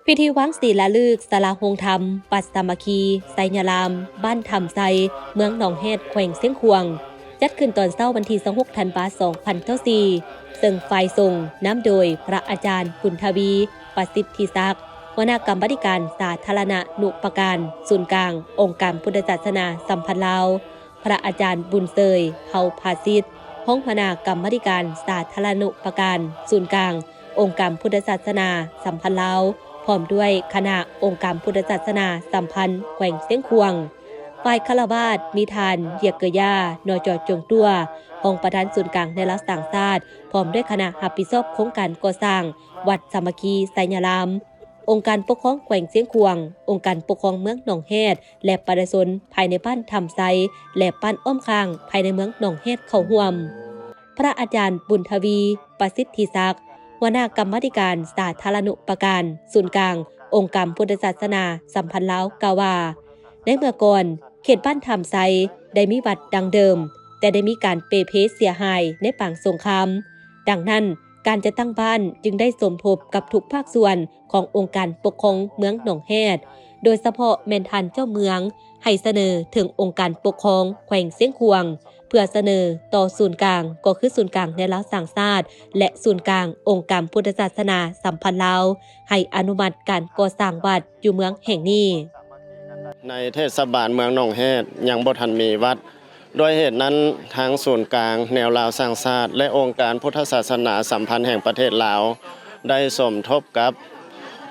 ພິທີວາງສີລາລຶກສາລາໂຮງທຳ ວັດສາມັກຄີໄຊຍະລາມ ບ້ານທຳໄຊ ເມືອງໜອງແຮດ ແຂວງຊຽງຂວາງ ຈັດຂຶ້ນຕອນເຊົ້າວັນທີຊາວຫົກ ທັນວາ ສອງພັນຊາວສີ່ ເຊິ່ງຝ່າຍສົງນຳໂດຍພະອາຈານ ບຸນທະວີ ປະສິດທິສັກ ຫົວໜ້າກຳມາທິການສາທາລະນະນຸປະການສູນກາງອົງການພຸດທະສາສະໜາສຳພັນລາວ, ພະອາຈານ ບຸນເຊີຍ ເພົາພາສິດ ຮອງຫົວໜ້າກຳມາທິການສາທາລະນຸປະການສູນກາງອົງການພຸດທະສາສະໜາສຳພັນລາວ ພ້ອມດ້ວຍຄະນະອົງການພຸດທະສາສະໜາສຳພັນແຂວງຊຽງຂວາງ. ຝ່າຍຄາລະວາດມີທ່ານ ຢຽກເກີຢາ ນຈ ຈົງຕົວ ຮອງປະທານສູນກາງແນວລາວສ້າງຊາດ ພ້ອມດ້ວຍຄະນະຮັບຜິດຊອບໂຄງການກໍ່ສ້າງວັດສາມັກຄີໄຊຍະລາມ, ອົງການປົກຄອງແຂວງຊຽງຂວາງ, ອົງການປົກຄອງເມືອງໜອງແຮດ ແລະ ປະຊາຊົນພາຍໃນບ້ານທຳໄຊ ແລະ ບ້ານອ້ອມຂ້າງພາຍໃນເມືອງໜອງແຮດເຂົ້າຮ່ວມ. ພະອາຈານ ບຸນທະວີ ປະສິດທິສັກ ຫົວໜ້າກຳມາທິການສາທາລະນຸປະການສູນກາງອົງການພຸດທະສາສະໜາສຳພັນລາວ ກ່າວວ່າ ໃນເມື່ອກ່ອນ ເຂດບ້ານທຳໄຊໄດ້ມີວັດດັ່ງເດີມ, ແຕ່ໄດ້ມີການເປ່ເພເສຍຫາຍໃນປາງສົງຄາມ. ດັ່ງນັ້ນ, ການຈັດຕັ້ງບ້ານຈຶ່ງໄດ້ສົມທົບກັບທຸກພາກສ່ວນຂອງອົງການປົກຄອງເມືອງໜອງແຮດ, ໂດຍສະເພາະແມ່ນທ່ານເຈົ້າເມືອງ ໃຫ້ສະເໜີເຖິງອົງການປົກຄອງແຂວງຊຽງຂວາງ ເພື່ອສະເໜີຕໍ່ສູນກາງ ກໍຄືສູນກາງແນວລາວສ້າງຊາດ ແລະ ສູນກາງອົງການພຸດທະສາສະໜາສຳພັນລາວ ໃຫ້ອະນຸມັດການກໍ່ສ້າງວັດຢູ່ເມືອງແຫ່ງນີ້. ໃນເທດສະບານເມືອງໜອງແຮດຍັງບໍ່ທັນມີວັດ. ດ້ວຍເຫດນັ້ນ, ທາງສູນກາງແນວລາວສ້າງຊາດ ແລະ ອົງການພຸດທະສາສະໜາສຳພັນແຫ່ງປະເທດລາວ ໄດ້ສົມທົບກັບ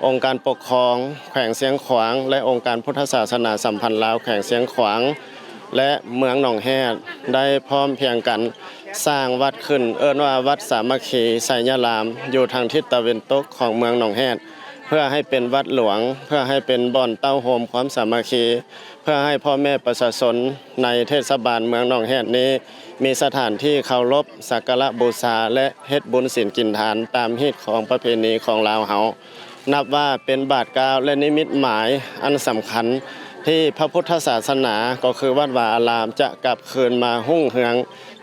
ອົງການປົກຄອງແຂວງຊຽງຂວາງ ແລະ ອົງການພຸດທະສາສະໜາສຳພັນລາວແຂວງຊຽງຂວາງ ແລະ ເມືອງໜອງແຮດ ໄດ້ພ້ອມພຽງກັນສ້າງວັດຂຶ້ນ ເອີ້ນວ່າວັດສາມັກຄີໄຊຍະລາມ ຢູ່ທາງທິດຕາເວັນຕົກຂອງເມືອງໜອງແຮດ ເພື່ອໃຫ້ເປັນວັດຫຼວງ, ເພື່ອໃຫ້ເປັນບ່ອນເຕົ້າໂຮມຄວາມສາມັກຄີ, ເພື່ອໃຫ້ພໍ່ແມ່ປະຊາຊົນໃນເທດສະບານເມືອງໜອງແຮດນີ້ ມີສະຖານທີ່ເຄົາລົບສັກກາລະບູຊາ ແລະ ເຮັດບຸນສິນກິນທານຕາມຮີດຄອງປະເພນີຂອງລາວເຮົາ. ນັບວ່າເປັນບາດກ້າວ ແລະ ນິມິດໝາຍອັນສຳຄັນ ທີ່ພະພຸດທະສາສະໜາ ກໍຄືວັດວາອາລາມ ຈະກັບຄືນມາຮຸ່ງເຮືອງ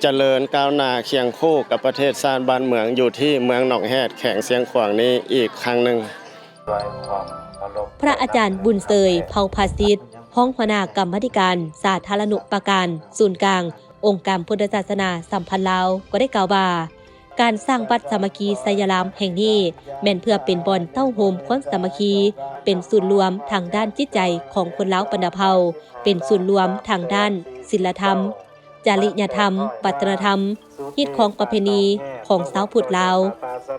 ຈະເລີນກ້າວໜ້າຄຽງຄູ່ກັບປະເທດຊາດບ້ານເມືອງ ຢູ່ທີ່ເມືອງໜອງແຮດ ແຂວງຊຽງຂວາງນີ້ອີກຄັ້ງໜຶ່ງ. ພະອາຈານ ບຸນເຊີຍ ເພົາພາສິດ ຮອງຫົວໜ້າກຳມາທິການສາທາລະນຸປະການສູນກາງອົງການພຸດທະສາສະໜາສຳພັນລາວ ກໍໄດ້ກ່າວວ່າ ການສ້າງວັດສາມັກຄີໄຊຍະລາມແຫ່ງນີ້ ແມ່ນເພື່ອເປັນບ່ອນເຕົ້າໂຮມຄວາມສາມັກຄີ, ເປັນສູນລວມທາງດ້ານຈິດໃຈຂອງຄົນລາວບັນດາເຜົ່າ, ເປັນສູນລວມທາງດ້ານສິນລະທຳ, ຈະລິຍະທຳ, ວັດທະນະທຳ, ຮີດຄອງປະເພນີຂອງຊາວພຸດລາວ.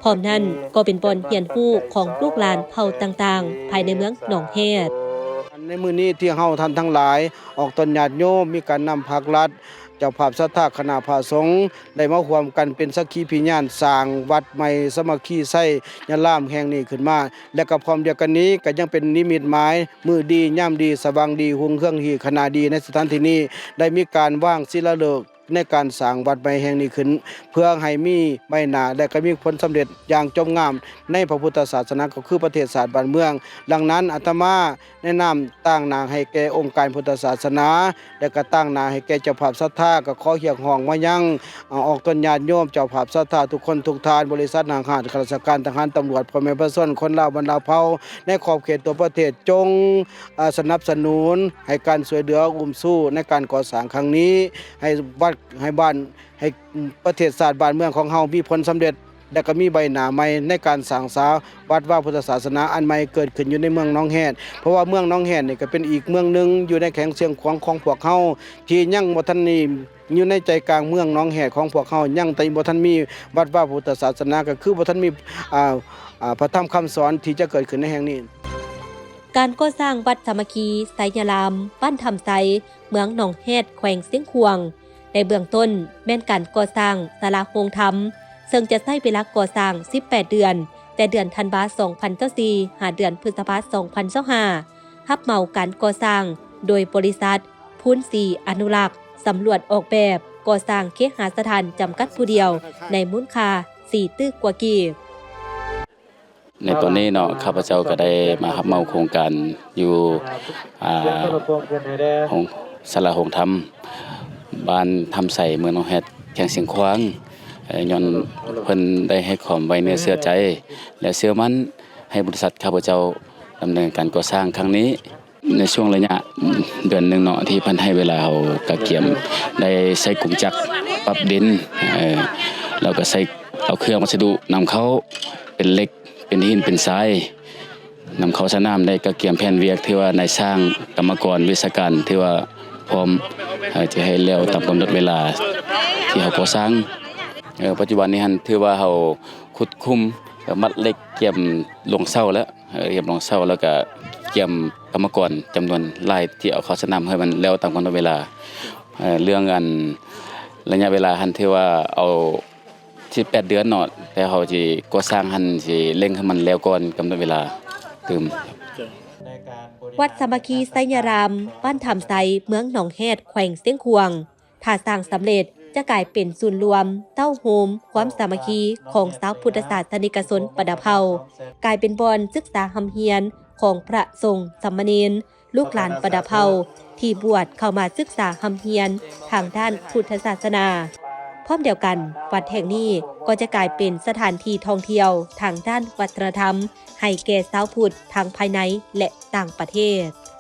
ພ້ອມນັ້ນກໍເປັນບ່ອນຮຽນຮູ້ຂອງລູກຫຼານເຜົ່າຕ່າງໆ ພາຍໃນເມືອງໜອງແຮດ. ໃນມື້ນີ້ທີ່ເຮົາທ່ານທັງຫຼາຍອອກຕົນຍາດໂຍມ ມີການນຳພາກລັດ, ເຈົ້າພາບສັດທາ, ຄະນະພະສົງ ໄດ້ມາຮ່ວມກັນເປັນສັກຂີພະຍານສ້າງວັດໃໝ່ສາມັກຄີໄຊຍະລາມແຫ່ງນີ້ຂຶ້ນມາ ແລະ ກໍພ້ອມດຽວກັນນີ້ກໍຍັງເປັນນິມິດໝາຍ ມື້ດີຍາມດີ ສະຫວ່າງດີ ຮຸ່ງເຮືອງດີ ຄະນະດີ ໃນສະຖານທີ່ນີ້ ໄດ້ມີການວາງສິລາເລີກໃນການສ້າງວັດໃໝ່ແຫ່ງນີ້ຂຶ້ນ ເພື່ອໃຫ້ມີໃບໜ້າ ແລະ ກໍມີຜົນສຳເລັດຢ່າງຈົບງາມໃນພະພຸດທະສາສະໜາ ກໍຄືປະເທດຊາດບ້ານເມືອງ. ດັ່ງນັ້ນ ອາດຕະມາ ໃນນາມຕາງໜ້າໃຫ້ແກ່ອົງການພຸດທະສາສະໜາ ແລະ ກໍຕາງໜ້າໃຫ້ແກ່ເຈົ້າພາບສັດທາ ກໍຂໍຮຽກຮ້ອງມາຍັງ ອາ ອອກຕົນຍາດໂຍມ ເຈົ້າພາບສັດທາທຸກຄົນທຸກທ່ານ, ບໍລິສັດ, ຫ້າງຮ້ານ, ຂ້າລາຊະການ, ທະຫານ, ຕຳຫຼວດ, ພໍ່ແມ່ປະຊາຊົນ, ຄົນລາວບັນດາເຜົ່າ ໃນຂອບເຂດທົ່ວປະເທດ ຈົ່ງ ອາ ສະໜັບສະໜູນໃຫ້ການຊ່ວຍເຫຼືອອຸ້ມຊູໃນການກໍ່ສ້າງຄັ້ງນີ້ ໃຫ້ວັດ ໃຫ້ບ້ານ ໃຫ້ປະເທດຊາດບ້ານເມືອງຂອງເຮົາມີຜົນສຳເລັດ ແລະ ກໍມີໃບໜ້າໃໝ່ໃນການສ້າງສາວັດວາພຸດທະສາສະໜາອັນໃໝ່ເກີດຂຶ້ນຢູ່ໃນເມືອງໜອງແຮດ ເພາະວ່າເມືອງໜອງແຮດນີ້ກໍເປັນອີກເມືອງໜຶ່ງຢູ່ໃນແຂວງຊຽງຂວາງຂອງພວກເຮົາ ທີ່ຍັງບໍ່ທັນມີ ຢູ່ໃນໃຈກາງເມືອງໜອງແຮດຂອງພວກເຮົາ ຍັງແຕ່ບໍ່ທັນມີວັດວາພຸດທະສາສະໜາ ກໍຄືບໍ່ທັນມີ ອ່າ ອ່າ ພະທຳຄຳສອນທີ່ຈະເກີດຂຶ້ນໃນແຫ່ງນີ້. ການກໍ່ສ້າງວັດສາມັກຄີໄຊຍະລາມ ບ້ານທຳໄຊ ເມືອງໜອງແຮດ ແຂວງຊຽງຂວາງ ໃນເບື້ອງຕົ້ນແມ່ນການກໍ່ສ້າງສາລາໂຮງທຳ ເຊິ່ງຈະໃຊ້ເວລາກໍ່ສ້າງສິບແປດເດືອນ, ແຕ່ເດືອນທັນວາ ສອງພັນຊາວສີ່ ຫາເດືອນພຶດສະພາ ສອງພັນຊາວຫ້າ ຮັບເໝົາການກໍ່ສ້າງໂດຍບໍລິສັດ ພູນສີອະນຸລັກ ສຳຫຼວດອອກແບບກໍ່ສ້າງເຄຫະສະຖານ ຈຳກັດຜູ້ດຽວ ໃນມູນຄ່າສີ່ຕື້ກວ່າກີບ. ໃນຕອນນີ້ເນາະ ຂ້າພະເຈົ້າກໍໄດ້ມາຮັບເໝົາໂຄງການຢູ່ ອ່າ ໂຮງ ສາລາໂຮງທຳ ບ້ານທຳໄຊ ເມືອງໜອງແຮດ ແຂວງຊຽງຂວາງ ເອີ ຍ້ອນເພິ່ນໄດ້ໃຫ້ຄວາມໄວ້ເນື້ອເຊື່ອໃຈ ແລະ ເຊື່ອໝັ້ນໃຫ້ບໍລິສັດຂ້າພະເຈົ້າ ດຳເນີນການກໍ່ສ້າງຄັ້ງນີ້. ໃນຊ່ວງໄລຍະເດືອນໜຶ່ງເນາະ ທີ່ເພິ່ນໃຫ້ເວລາເຮົາກະກຽມ ໄດ້ໃຊ້ກົງຈັກປັບດິນ ເອີ ແລ້ວກໍໃຊ້ເອົາເຄື່ອງວັດສະດຸນຳເຂົ້າ ເປັນເຫຼັກ ເປັນຫີນ ເປັນຊາຍ ນຳເຂົ້າສະໜາມ ໄດ້ກະກຽມແຜນວຽກ ຖືວ່ານາຍຊ່າງ ກຳມະກອນ ວິຊາການ ຖືວ່າພ້ອມ ເອີ ຈະໃຫ້ແລ້ວຕາມກຳນົດເວລາທີ່ເຮົາກໍ່ສ້າງ. ເອີ ປັດຈຸບັນນີ້ຫັ້ນ ຖືວ່າເຮົາຂຸດຂຸມ ແລ້ວມັດເຫຼັກ ກຽມລົງເສົາແລ້ວ ເອີ ກຽມລົງເສົາ ແລ້ວກະກຽມກຳມະກອນຈຳນວນຫຼາຍ ທີ່ເອົາເຂົ້າສະໜາມໃຫ້ມັນແລ້ວຕາມກຳນົດເວລາ. ເອີ ເລື່ອງອັນໄລຍະເວລາຫັ້ນ ຖືວ່າເອົາ ສິບແປດເດືອນເນາະ ແຕ່ເຮົາຊິກໍ່ສ້າງຫັ້ນ ຊິເລັ່ງໃຫ້ມັນແລ້ວກ່ອນກຳນົດເວລາຕື່ມ. ວັດສາມັກຄີໄຊຍະລາມ ບ້ານທຳໄຊ ເມືອງໜອງແຮດ ແຂວງຊຽງຂວາງ ຖ້າສ້າງສຳເລັດ ຈະກາຍເປັນສູນລວມເຕົ້າໂຮມຄວາມສາມັກຄີຂອງຊາວພຸດທະສາສະນິກະຊົນບັນດາເຜົ່າ, ກາຍເປັນບ່ອນສຶກສາຮ່ຳຮຽນຂອງພະສົງສາມະເນນ, ລູກຫຼານບັນດາເຜົ່າ ທີ່ບວດເຂົ້າມາສຶກສາຮ່ຳຮຽນທາງດ້ານພຸດທະສາສະໜາ. ພ້ອມດຽວກັນ, ວັດແຫ່ງນີ້ກໍຈະກາຍເປັນສະຖານທີ່ທ່ອງທ່ຽວທາງດ້ານວັດທະນະທຳ ໃຫ້ແກ່ຊາວພຸດທັງພາຍໃນ ແລະ ຕ່າງປະເທດ.